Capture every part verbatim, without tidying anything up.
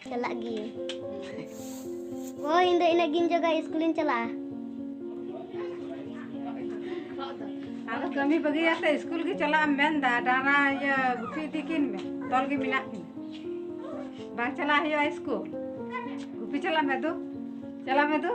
ᱪᱟᱞᱟᱜ ᱜᱤᱭᱟᱹᱧ᱾ ᱦᱳᱭ, ᱤᱧ ᱫᱚ ᱤᱱᱟᱹᱜ ᱜᱤᱧ ᱡᱚᱜᱟ, ᱤᱥᱠᱩᱞᱤᱧ ᱪᱟᱞᱟᱜᱼᱟ᱾ ᱟᱫᱚ ᱠᱟᱹᱢᱤ ᱵᱟᱹᱜᱤᱭᱟᱛᱮ ᱤᱥᱠᱩᱞ ᱜᱮ ᱪᱟᱞᱟᱜ ᱮᱢ ᱢᱮᱱᱫᱟ? ᱰᱟᱝᱨᱟ ᱤᱭᱟᱹ ᱜᱩᱯᱤ ᱤᱫᱤ ᱠᱤᱱ ᱢᱮ, ᱛᱚᱞ ᱜᱮ ᱢᱮᱱᱟᱜ ᱠᱤᱱᱟ᱾ ᱵᱟᱝ ᱪᱟᱞᱟᱜ ᱦᱩᱭᱩᱜᱼᱟ ᱤᱥᱠᱩᱞ? ᱜᱩᱯᱤ ᱪᱟᱞᱟᱜ ᱢᱮ ᱫᱩ, ᱪᱟᱞᱟᱜ ᱢᱮ ᱫᱩ᱾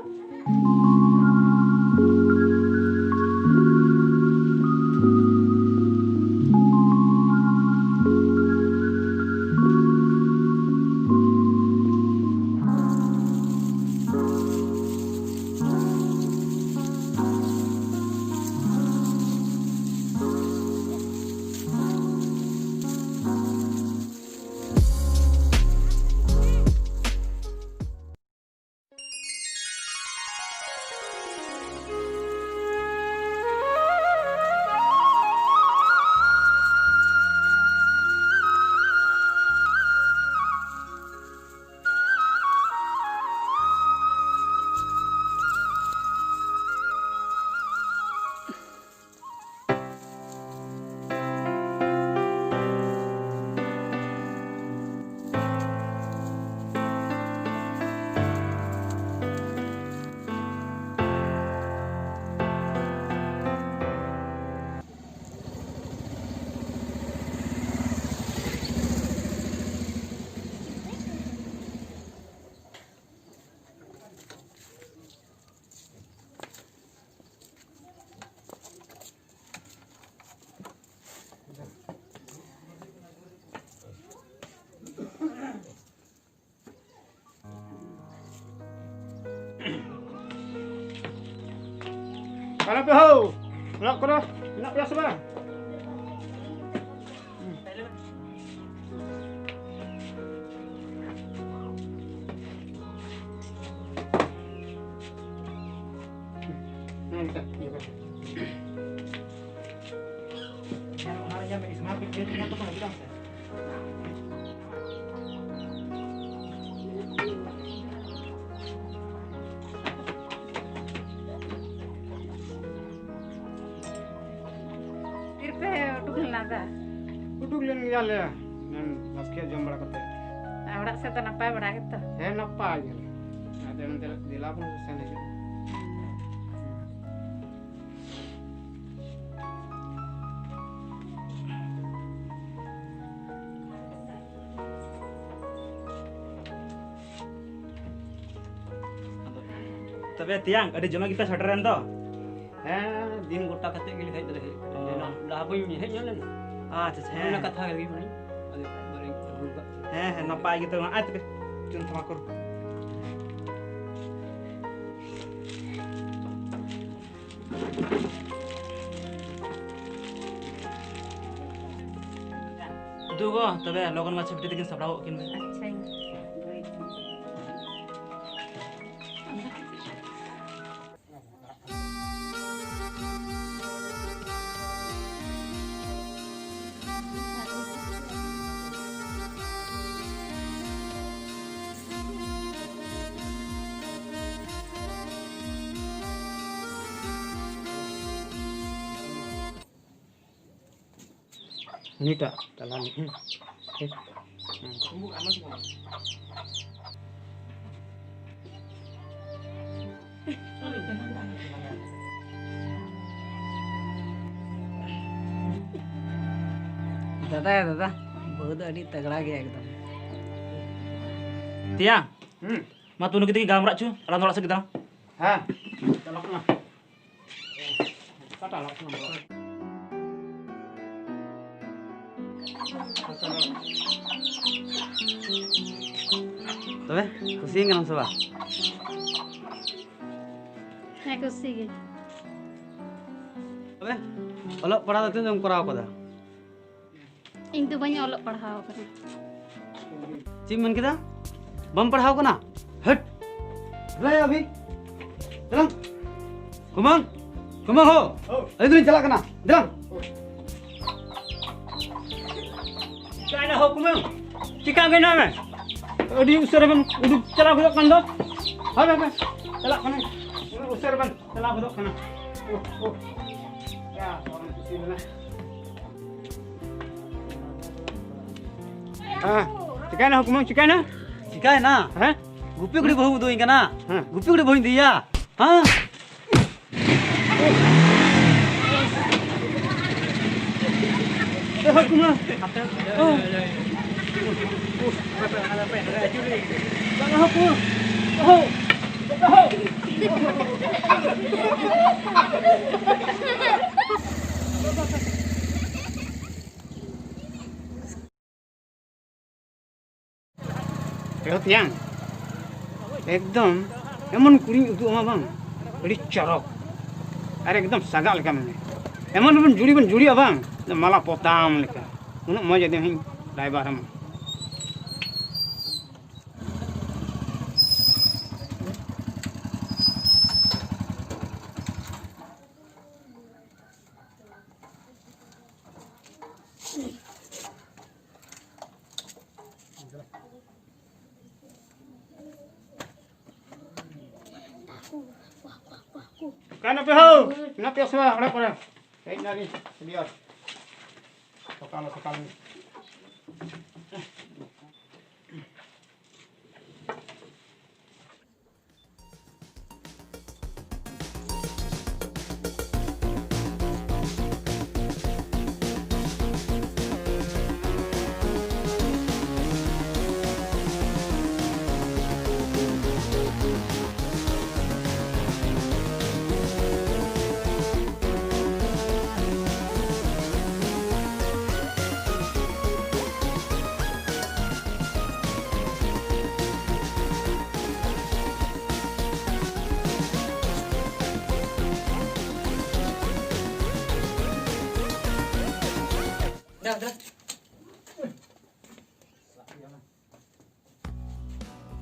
ᱟᱞᱚᱯᱮ ᱦᱳ, ᱚᱲᱟᱜ ᱠᱚᱨᱮ ᱢᱮᱱᱟᱜ ᱯᱮᱭᱟ ᱥᱮ ᱵᱟᱝ? ᱦᱮᱸ, ᱢᱮᱛᱟᱜ ᱯᱮᱭᱟ᱾ ᱛᱤᱨᱮᱯᱮ ᱩᱰᱩᱠ ᱞᱮᱱᱟ ᱫᱟ? ᱩᱰᱩᱠ ᱞᱮᱱ ᱜᱮᱭᱟᱞᱮ, ᱮᱱᱟᱱ ᱵᱟᱥᱠᱮᱭᱟᱜ ᱡᱚᱢ ᱵᱟᱲᱟ ᱠᱟᱛᱮ᱾ ᱟᱨ ᱚᱲᱟᱜ ᱥᱮᱫ ᱫᱚ ᱱᱟᱯᱟᱭ ᱵᱟᱲᱟ ᱜᱮᱛᱚ? ᱦᱮᱸ, ᱱᱟᱯᱟᱭ ᱜᱮ᱾ ᱟᱫᱚ ᱱᱚᱛᱮ ᱫᱮᱞᱟ ᱵᱚᱱ ᱥᱮᱱ ᱦᱤᱡᱩᱜ᱾ ᱛᱚᱵᱮ ᱛᱮᱭᱟᱝ, ᱟᱹᱰᱤ ᱡᱚᱢᱟ ᱜᱮᱯᱮ ᱥᱮᱴᱮᱨᱮᱱ ᱫᱚ᱾ ᱦᱮᱸ, ᱫᱤᱱ ᱜᱚᱴᱟ ᱠᱟᱛᱮ ᱜᱮᱞᱮ ᱦᱮᱡ ᱫᱚᱞᱮ ᱦᱮᱡ ᱠᱟᱱᱟ᱾ ᱚ᱾ ᱞᱟᱦᱟ ᱵᱟᱹᱧ ᱦᱮᱡ ᱧᱚᱜ ᱞᱮᱱᱟ᱾ ᱟᱪᱪᱷᱟ, ᱟᱪᱪᱷᱟ, ᱚᱱᱟ ᱦᱮᱸ᱾ ᱠᱟᱛᱷᱟ ᱜᱮ ᱢᱟᱱᱮ, ᱟᱫᱚ ᱵᱟᱹᱧ ᱟᱹᱜᱩ ᱠᱟᱜ᱾ ᱦᱮᱸ, ᱦᱮᱸ, ᱱᱟᱯᱟᱭ ᱜᱮ ᱛᱚᱵᱮ᱾ ᱟᱭ ᱛᱚᱵᱮ, ᱪᱚᱞ ᱛᱷᱟᱢᱟ ᱠᱚᱨ᱾ ᱩᱫᱩᱜ ᱜᱚ, ᱛᱚᱵᱮ ᱞᱚᱜᱚᱱ ᱢᱟᱪᱷᱟ ᱵᱤᱴᱤ ᱛᱟᱹᱠᱤᱱ ᱥᱟᱯᱲᱟᱣ ᱜᱚᱜ ᱠᱤᱱ ᱢᱮ᱾ ᱟᱪᱪᱷᱟ᱾ ᱩᱱᱤᱴᱟᱜ ᱛᱟᱞᱟ ᱨᱤᱱᱤᱡ, ᱦᱮᱸ᱾ ᱴᱷᱤᱠ᱾ ᱦᱮᱸ᱾ ᱫᱟᱫᱟ ᱭᱟ ᱫᱟᱫᱟ, ᱵᱟᱹᱦᱩ ᱫᱚ ᱟᱹᱰᱤ ᱛᱟᱜᱲᱟ ᱜᱮᱭᱟ ᱮᱠᱫᱚᱢ᱾ ᱛᱮᱭᱟ, ᱦᱩᱸ᱾ ᱢᱟ ᱛᱩᱱᱩ ᱠᱟᱛᱮ ᱜᱟᱞᱢᱟᱨᱟᱜ ᱪᱚ, ᱟᱞᱟᱝ ᱫᱚ ᱚᱲᱟᱜ ᱥᱮᱫ ᱜᱮ ᱫᱟᱬᱟ᱾ ᱦᱮᱸ, ᱪᱟᱞᱟᱜ ᱠᱟᱱᱟ᱾ ᱚᱠᱟᱴᱟᱜ ᱟᱲᱟᱜ ᱠᱟᱱᱟ ᱵᱚᱞᱚ? ᱛᱚᱵᱮ ᱠᱩᱥᱤᱭᱮᱱ ᱠᱟᱱᱟᱢ ᱥᱮ ᱵᱟᱝ? ᱦᱮᱸ, ᱠᱩᱥᱤ ᱜᱮ᱾ ᱛᱚᱵᱮ ᱚᱞᱚᱜ ᱯᱟᱲᱦᱟᱣ ᱫᱚ ᱛᱤᱱᱟᱹᱜ ᱮᱢ ᱠᱚᱨᱟᱣ ᱠᱟᱫᱟ? ᱤᱧ ᱫᱚ ᱵᱟᱹᱧ ᱚᱞᱚᱜ ᱯᱟᱲᱦᱟᱣ ᱠᱟᱱᱟ᱾ ᱪᱮᱫ ᱮᱢ ᱢᱮᱱ ᱠᱮᱫᱟ? ᱵᱟᱢ ᱯᱟᱲᱦᱟᱣ ᱠᱟᱱᱟ? ᱦᱟᱹᱴ! ᱫᱮᱞᱟᱭᱟ ᱟᱹᱵᱷᱤ᱾ ᱫᱮᱞᱟᱝ᱾ ᱠᱩᱢᱟᱹᱝ! ᱠᱩᱢᱟᱹᱝ ᱦᱳ! ᱦᱳ᱾ ᱟᱹᱞᱤᱧ ᱫᱚᱞᱤᱧ ᱪᱟᱞᱟᱜ ᱠᱟᱱᱟ᱾ ᱫᱮᱞᱟᱝ᱾ ᱪᱤᱠᱟᱭᱱᱟ ᱦᱳ ᱠᱩᱢᱟᱹᱝ? ᱪᱤᱠᱟ ᱢᱮᱱᱟᱢ? ᱟᱹᱰᱤ ᱩᱥᱟᱹᱨᱟ ᱵᱮᱱ ᱩᱰᱩᱠ ᱪᱟᱞᱟᱣ ᱜᱚᱫᱚᱜ ᱠᱟᱱ ᱫᱚ᱾ ᱦᱳᱭ, ᱦᱳᱭ, ᱦᱳᱭ᱾ ᱪᱟᱞᱟᱜ ᱠᱟᱱᱟᱧ᱾ ᱩᱱᱟᱹᱜ ᱩᱥᱟᱹᱨᱟ ᱵᱮᱱ ᱪᱟᱞᱟᱣ ᱜᱚᱫᱚᱜ ᱠᱟᱱᱟ᱾ ᱳᱦ, ᱳᱦ᱾ ᱭᱟ, ᱵᱟᱵᱚᱱ ᱠᱩᱥᱤ ᱞᱮᱱᱟ᱾ ᱦᱮᱸ᱾ ᱪᱤᱠᱟᱭᱱᱟ ᱦᱚᱠᱢᱟ, ᱪᱤᱠᱟᱭᱱᱟ? ᱪᱤᱠᱟᱭᱱᱟ? ᱦᱮᱸ? ᱜᱩᱯᱤ ᱠᱩᱲᱤ ᱵᱟᱹᱦᱩ ᱩᱫᱩᱜ ᱟᱹᱧ ᱠᱟᱱᱟ᱾ ᱦᱮᱸ᱾ ᱜᱩᱯᱤ ᱠᱩᱲᱤ ᱵᱟᱹᱦᱩᱧ ᱤᱫᱤᱭᱟ᱾ ᱦᱮᱸ? ᱮ ᱦᱚᱠᱢᱟ᱾ ᱚ᱾ ᱵᱟᱝ ᱦᱚᱠᱢᱟ᱾ ᱚ᱾ ᱮᱦᱚ ᱛᱮᱭᱟᱝ, ᱮᱠᱫᱚᱢ ᱮᱢᱚᱱ ᱠᱩᱲᱤᱧ ᱩᱫᱩᱜ ᱟᱢᱟ ᱵᱟᱝ, ᱟᱹᱰᱤ ᱪᱚᱨᱚᱠ ᱟᱨ ᱮᱠᱫᱚᱢ ᱥᱟᱜᱟᱜ ᱞᱮᱠᱟ ᱢᱮᱱᱟᱭᱟ᱾ ᱮᱢᱚᱱ ᱵᱚᱱ ᱡᱩᱲᱤ ᱵᱚᱱ ᱡᱩᱲᱤᱜᱼᱟ ᱵᱟᱝ, ᱢᱟᱞᱟ ᱯᱚᱛᱟᱢ ᱞᱮᱠᱟ, ᱩᱱᱟᱹᱜ ᱢᱚᱡᱽ ᱟᱹᱫᱤᱢ ᱦᱤᱧ ᱨᱟᱭᱵᱟᱨ ᱟᱢᱟ᱾ ᱚᱠᱟᱭ ᱱᱟᱯᱮ ᱦᱳ? ᱢᱮᱱᱟᱜ ᱯᱮᱭᱟ ᱥᱮ ᱵᱟᱝ ᱚᱲᱟᱜ ᱠᱚᱨᱮ? ᱦᱮᱡ ᱱᱟᱞᱤᱧ, ᱟᱹᱰᱤ ᱟᱸᱴ᱾ ᱥᱚᱠᱟᱞ ᱥᱚᱠᱟᱞ᱾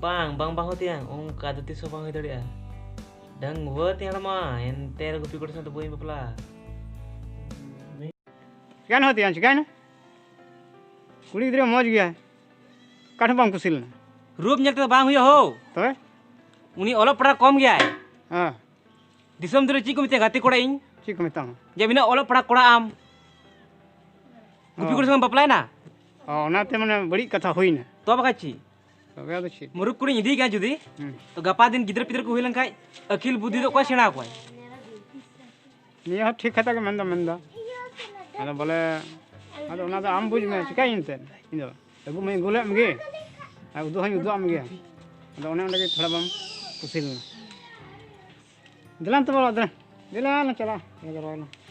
ᱵᱟᱝ, ᱵᱟᱝ, ᱵᱟᱝ ᱦᱩᱭ ᱛᱤᱧᱟᱹ, ᱚᱱᱠᱟ ᱫᱚ ᱛᱤᱥ ᱦᱚᱸ ᱵᱟᱝ ᱦᱩᱭ ᱫᱟᱲᱮᱭᱟᱜᱼᱟ᱾ ᱰᱟᱺᱜᱩᱣᱟᱹ ᱛᱤᱧ ᱦᱚᱲᱢᱟ, ᱮᱱᱛᱮ ᱨᱮ ᱜᱩᱯᱤ ᱠᱚᱲᱟ ᱥᱟᱶ ᱫᱚ ᱵᱟᱹᱧ ᱵᱟᱯᱞᱟᱜᱼᱟ᱾ ᱪᱤᱠᱟᱹᱭᱮᱱᱟ ᱦᱳ ᱛᱮᱭᱟᱝ, ᱪᱤᱠᱟᱹᱭᱮᱱᱟ? ᱠᱩᱲᱤ ᱜᱤᱫᱽᱨᱟᱹ ᱢᱚᱡᱽ ᱜᱮᱭᱟᱭ, ᱚᱠᱟ ᱴᱷᱮᱱ ᱵᱟᱢ ᱠᱩᱥᱤ ᱞᱮᱱᱟ? ᱨᱩᱯ ᱧᱮᱞ ᱛᱮᱫᱚ ᱵᱟᱝ ᱦᱩᱭᱩᱜᱼᱟ ᱦᱳ᱾ ᱛᱚᱵᱮ? ᱩᱱᱤ ᱚᱞᱚᱜ ᱯᱟᱲᱦᱟᱜ ᱠᱚᱢ ᱜᱮᱭᱟᱭ᱾ ᱦᱮᱸ᱾ ᱫᱤᱥᱚᱢ ᱫᱩᱞᱟᱹᱲ ᱪᱮᱫ ᱠᱚ ᱢᱮᱛᱟᱭᱟ ᱜᱟᱛᱮ ᱠᱚᱲᱟ ᱤᱧ? ᱪᱮᱫ ᱠᱚ ᱢᱮᱛᱟᱢᱟ? ᱡᱮ ᱢᱮᱱᱟ ᱚᱞᱚᱜ ᱯᱟᱲᱦᱟᱜ ᱠᱚᱲᱟ ᱟᱢ᱾ ᱜᱩᱯᱤ ᱚ᱾ ᱠᱩᱲᱤ ᱥᱚᱸᱜᱮᱢ ᱵᱟᱯᱞᱟᱭᱮᱱᱟ? ᱚ, ᱚᱱᱟᱛᱮ ᱢᱟᱱᱮ ᱵᱟᱹᱲᱤᱡ ᱠᱟᱛᱷᱟ ᱦᱩᱭᱱᱟ᱾ ᱛᱚ ᱵᱟᱠᱷᱟᱡ ᱪᱮᱫ? ᱛᱚᱵᱮ ᱟᱫᱚ ᱪᱮᱫ? ᱢᱩᱨᱩᱠ ᱠᱩᱲᱤᱧ ᱤᱫᱤᱭᱮ ᱠᱟᱱᱟ ᱡᱩᱫᱤ, ᱦᱩᱸ᱾ ᱛᱚ ᱜᱟᱯᱟ ᱫᱤᱱ ᱜᱤᱫᱽᱨᱟᱹ ᱯᱤᱫᱽᱨᱟᱹ ᱠᱚ ᱦᱩᱭ ᱞᱮᱱᱠᱷᱟᱡ ᱟᱹᱠᱤᱞ ᱵᱩᱫᱽᱫᱷᱤ ᱫᱚ ᱚᱠᱚᱭ ᱥᱮᱬᱟ ᱟᱠᱚᱣᱟᱭ? ᱱᱤᱭᱟᱹ ᱦᱚᱸ ᱴᱷᱤᱠ ᱠᱟᱛᱷᱟ ᱜᱮ ᱢᱮᱱᱫᱚ, ᱢᱮᱱᱫᱚ᱾ ᱟᱫᱚ ᱵᱚᱞᱮ, ᱟᱫᱚ ᱚᱱᱟ ᱫᱚ ᱟᱢ ᱵᱩᱡᱽ ᱢᱮ, ᱪᱤᱠᱟᱹᱭᱟᱹᱧ ᱮᱱᱛᱮᱫ? ᱤᱧ ᱫᱚ ᱟᱹᱜᱩ ᱢᱟᱧ ᱟᱹᱜᱩ ᱞᱮᱫ ᱢᱮᱜᱮ, ᱟᱨ ᱩᱫᱩᱜ ᱦᱚᱸᱧ ᱩᱫᱩᱜ ᱟᱫ ᱢᱮᱜᱮ᱾ ᱟᱫᱚ ᱚᱱᱮ ᱚᱸᱰᱮ ᱜᱮ ᱛᱷᱚᱲᱟ ᱵᱟᱢ ᱠᱩᱥᱤ ᱞᱮᱱᱟ᱾ ᱫᱮᱞᱟᱱ ᱛᱚᱵᱮ ᱚᱲᱟᱜ ᱫᱮᱞᱟᱱ᱾ ᱫᱮᱞᱟᱱ ᱪᱟᱞᱟᱜ, ᱚᱱᱟ ᱡᱟᱭᱜᱟ ᱨᱮ᱾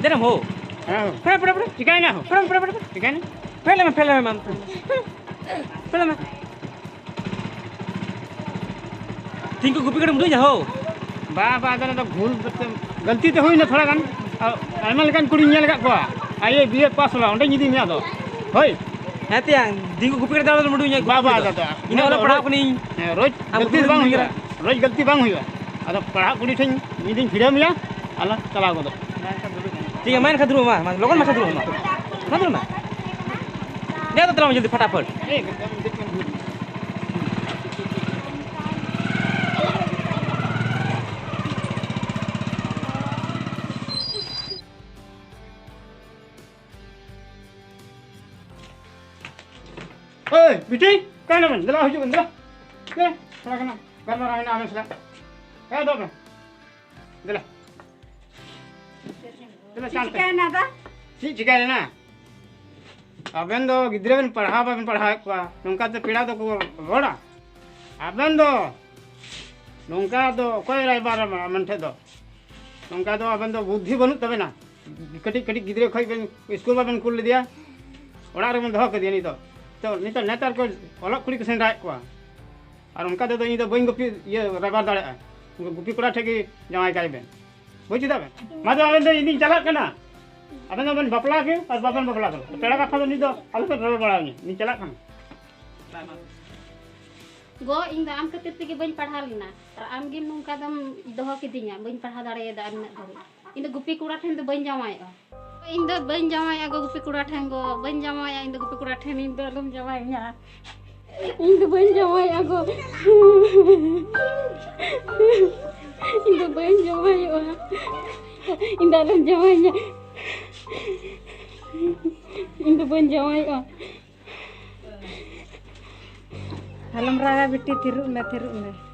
ᱫᱮᱱᱟᱢ ᱦᱳ᱾ ᱦᱮᱸ᱾ ᱯᱷᱮᱲᱟ, ᱯᱷᱮᱲᱟ, ᱯᱷᱮᱲᱟ᱾ ᱪᱤᱠᱟᱹᱭᱮᱱᱟ ᱦᱳ? ᱯᱷᱮᱲᱟ, ᱯᱷᱮᱲᱟ, ᱯᱷᱮᱲᱟ, ᱯᱷᱮᱲᱟ᱾ ᱪᱤᱠᱟᱹᱭᱮᱱᱟ? ᱯᱷᱮᱲᱟ ᱢᱮ, ᱯᱷᱮᱲᱟ ᱢᱮ, ᱢᱟ᱾ ᱯᱷᱮᱲᱟ ᱢᱮ᱾ ᱛᱤᱦᱤᱧ ᱠᱚ ᱜᱩᱯᱤ ᱠᱟᱹᱴᱤᱡ ᱩᱰᱩᱠ ᱦᱳ᱾ ᱵᱟ, ᱵᱟ, ᱟᱫᱚ ᱚᱱᱟ ᱫᱚ ᱵᱷᱩᱞ ᱜᱟᱹᱞᱛᱤ ᱛᱮ ᱦᱩᱭᱱᱟ ᱛᱷᱚᱲᱟ ᱜᱟᱱ᱾ ᱟ-, ᱟᱭᱢᱟ ᱞᱮᱠᱟᱱ ᱠᱩᱲᱤᱧ ᱧᱮᱞ ᱟᱠᱟᱫ ᱠᱚᱣᱟ᱾ ᱟᱭ ᱮ ᱵᱤ ᱮ ᱯᱟᱥ ᱦᱚᱲ, ᱚᱸᱰᱮᱧ ᱤᱫᱤ ᱢᱮᱭᱟ ᱟᱫᱚ᱾ ᱦᱳᱭ᱾ ᱦᱮᱸ ᱛᱮᱭᱟ, ᱛᱤᱦᱤᱧ ᱠᱚ ᱜᱩᱯᱤ ᱠᱟᱹᱴᱤᱡ ᱫᱟᱬᱟ ᱩᱰᱩᱠ ᱦᱳ᱾ ᱵᱟ, ᱵᱟ, ᱫᱟᱫᱟ᱾ ᱤᱧ ᱚᱱᱟ ᱚᱞᱚᱜ ᱫᱚ ᱯᱟᱲᱦᱟᱣ ᱨᱳᱡᱽ, ᱠᱟᱹᱱᱟᱹᱧ᱾ ᱦᱮᱸ, ᱨᱳᱡᱽ ᱟᱢ ᱜᱟᱹᱞᱛᱤ ᱜᱩᱯᱤ ᱫᱚ ᱵᱟᱝ ᱠᱟᱹᱱᱟᱹᱧ ᱦᱩᱭᱩᱜᱼᱟ᱾ ᱜᱤᱫᱽᱨᱟᱹ᱾ ᱨᱳᱡᱽ ᱜᱟᱹᱞᱛᱤ ᱵᱟᱝ ᱦᱩᱭᱩᱜᱼᱟ᱾ ᱟᱫᱚ ᱯᱟᱲᱦᱟᱜ ᱠᱩᱲᱤ ᱴᱷᱮᱱ ᱢᱤᱫ ᱫᱤᱱ ᱵᱷᱤᱲᱟᱹᱣ ᱢᱮᱭᱟ, ᱟᱞᱟᱝ ᱪᱟᱞᱟᱣ ᱜᱚᱫᱚᱜ᱾ ᱴᱷᱤᱠ ᱜᱮᱭᱟ, ᱢᱟ ᱮᱱᱠᱷᱟᱱ ᱫᱩᱲᱩᱵ ᱢᱟ, ᱢᱟ, ᱞᱚᱜᱚᱱ ᱢᱟᱪᱷᱟ ᱫᱩᱲᱩᱵ ᱢᱟ᱾ ᱢᱟ ᱫᱩᱲᱩᱵ ᱢᱟ᱾ ᱫᱮ ᱟᱫᱚ ᱛᱟᱲᱟᱢ ᱡᱚᱞᱫᱤ ᱯᱷᱟᱴᱟᱯᱷᱟᱴ᱾ ᱮᱠᱫᱚᱢ ᱫᱮᱡ ᱠᱟᱱ ᱵᱷᱩᱞ᱾ ᱳᱭ, ᱵᱤᱴᱤ, ᱚᱠᱟᱭ ᱱᱟᱵᱮᱱ? ᱫᱮᱞᱟ, ᱦᱤᱡᱩᱜ ᱵᱮᱱ, ᱫᱮᱞᱟ᱾ ᱫᱮᱞᱟ, ᱛᱷᱚᱲᱟ ᱜᱟᱱ ᱜᱟᱞᱢᱟᱨᱟᱣ ᱢᱮᱱᱟᱜᱼᱟ ᱟᱵᱮᱱ ᱥᱟᱞᱟᱜ᱾ ᱦᱮᱸ, ᱫᱚ ᱵᱮᱱ᱾ ᱫᱮᱞᱟ᱾ ᱫᱮᱞᱟ, ᱪᱮᱫ ᱪᱟᱞ ᱯᱮ᱾ ᱪᱤᱠᱟᱹᱭᱮᱱᱟ ᱫᱟ? ᱪᱮᱫ ᱪᱤᱠᱟᱹᱭᱮᱱᱟ? ᱟᱵᱮᱱ ᱫᱚ ᱜᱤᱫᱽᱨᱟᱹ ᱵᱮᱱ ᱯᱟᱲᱦᱟᱣ ᱵᱟᱵᱮᱱ ᱯᱟᱲᱦᱟᱣᱮᱫ ᱠᱚᱣᱟ, ᱱᱚᱝᱠᱟ ᱛᱮ ᱯᱮᱲᱟ ᱫᱚᱠᱚ ᱨᱚᱲᱟ? ᱟᱵᱮᱱ ᱫᱚ ᱱᱚᱝᱠᱟ ᱫᱚ ᱚᱠᱚᱭ ᱨᱟᱭᱵᱟᱨ ᱟᱢ, ᱟᱵᱮᱱ ᱴᱷᱮᱱ ᱫᱚ? ᱱᱚᱝᱠᱟ ᱫᱚ ᱟᱵᱮᱱ ᱫᱚ ᱵᱩᱫᱽᱫᱷᱤ ᱵᱟᱹᱱᱩᱜ ᱛᱟᱵᱮᱱᱟ᱾ ᱠᱟᱹᱴᱤᱡ ᱠᱟᱹᱴᱤᱡ ᱜᱤᱫᱽᱨᱟᱹ ᱠᱷᱚᱱ ᱵᱮᱱ ᱥᱠᱩᱞ ᱵᱟᱵᱮᱱ ᱠᱩᱞ ᱞᱮᱫᱮᱭᱟ, ᱚᱲᱟᱜ ᱨᱮᱵᱮᱱ ᱫᱚᱦᱚ ᱠᱮᱫᱮᱭᱟ᱾ ᱱᱤᱛᱚᱜ ᱛᱚ, ᱱᱤᱛᱚᱜ ᱱᱮᱛᱟᱨ ᱠᱚ ᱚᱞᱚᱜ ᱠᱩᱲᱤ ᱠᱚ ᱥᱮᱸᱫᱽᱨᱟᱭᱮᱫ ᱠᱚᱣᱟ, ᱟᱨ ᱚᱱᱠᱟ ᱛᱮᱫᱚ ᱤᱧ ᱫᱚ ᱵᱟᱹᱧ ᱜᱩᱯᱤ, ᱤᱭᱟᱹ, ᱨᱟᱭᱵᱟᱨ ᱫᱟᱲᱮᱭᱟᱜᱼᱟ᱾ ᱩᱱᱠᱩ ᱜᱩᱯᱤ ᱠᱚᱲᱟ ᱴᱷᱮᱱ ᱜᱮ ᱡᱟᱶᱟᱭ ᱠᱟᱭ ᱵᱮᱱ, ᱵᱩᱡᱽ ᱠᱮᱫᱟ ᱵᱮᱱ? ᱢᱟ ᱫᱚ ᱟᱵᱮᱱ ᱫᱚ, ᱤᱧ ᱫᱚᱧ ᱪᱟᱞᱟᱜ ᱠᱟᱱᱟ, ᱟᱵᱮᱱ ᱫᱚᱵᱮᱱ ᱵᱟᱯᱞᱟ ᱠᱮ ᱟᱨ ᱵᱟᱵᱮᱱ ᱵᱟᱯᱞᱟ ᱠᱟᱱᱟ, ᱯᱮᱲᱟ ᱠᱟᱛᱷᱟ ᱫᱚ ᱱᱤᱛ ᱫᱚ ᱟᱞᱚᱵᱮᱱ ᱨᱚᱲ ᱵᱟᱲᱟᱣᱟᱹᱧᱟ, ᱤᱧ ᱪᱟᱞᱟᱜ ᱠᱟᱱᱟ᱾ ᱜᱚ, ᱤᱧ ᱫᱚ ᱟᱢ ᱠᱷᱟᱹᱛᱤᱨ ᱛᱮᱜᱮ ᱵᱟᱹᱧ ᱯᱟᱲᱦᱟᱣ ᱞᱮᱱᱟ, ᱟᱨ ᱟᱢ ᱜᱮᱢ ᱱᱚᱝᱠᱟ ᱫᱚᱢ ᱫᱚᱦᱚ ᱠᱤᱫᱤᱧᱟ, ᱵᱟᱹᱧ ᱯᱟᱲᱦᱟᱣ ᱫᱟᱲᱮᱭᱟᱫᱟ ᱟᱨ ᱱᱤᱱᱟᱹᱜ ᱫᱷᱟᱹᱵᱤᱡ᱾ ᱤᱧ ᱫᱚ ᱜᱩᱯᱤ ᱠᱚᱲᱟ ᱴᱷᱮᱱ ᱫᱚ ᱵᱟᱹᱧ ᱡᱟᱶᱟᱭᱚᱜᱼᱟ᱾ ᱤᱧ ᱫᱚ ᱵᱟᱹᱧ ᱡᱟᱶᱟᱭᱚᱜᱼᱟ ᱜᱚ ᱜᱩᱯᱤ ᱠᱚᱲᱟ ᱴᱷᱮᱱ ᱜᱚ᱾ ᱵᱟᱹᱧ ᱡᱟᱶᱟᱭᱚᱜᱼᱟ ᱤᱧ ᱫᱚ ᱜᱩᱯᱤ ᱠᱚᱲᱟ ᱴᱷᱮᱱ᱾ ᱤᱧ ᱫᱚ ᱟᱞᱚᱢ ᱡᱟᱶᱟᱭᱤᱧᱟ᱾ ᱤᱧ ᱫᱚ ᱵᱟᱹᱧ ᱡᱟᱶᱟᱭᱚᱜᱼᱟ ᱜᱚ᱾ ᱤᱧ ᱫᱚ ᱵᱟᱹᱧ ᱡᱟᱶᱟᱭᱚᱜᱼᱟ᱾ ᱤᱧ ᱫᱚ ᱟᱞᱚᱢ ᱡᱟᱶᱟᱭᱤᱧᱟ᱾ ᱤᱧ ᱫᱚ ᱵᱟᱹᱧ ᱡᱟᱶᱟᱭᱚᱜᱼᱟ᱾ ᱟᱞᱚᱢ ᱨᱟᱜᱟ ᱵᱤᱴᱤ, ᱛᱷᱤᱨᱚᱜ ᱢᱮ, ᱛᱷᱤᱨᱚᱜ ᱢᱮ᱾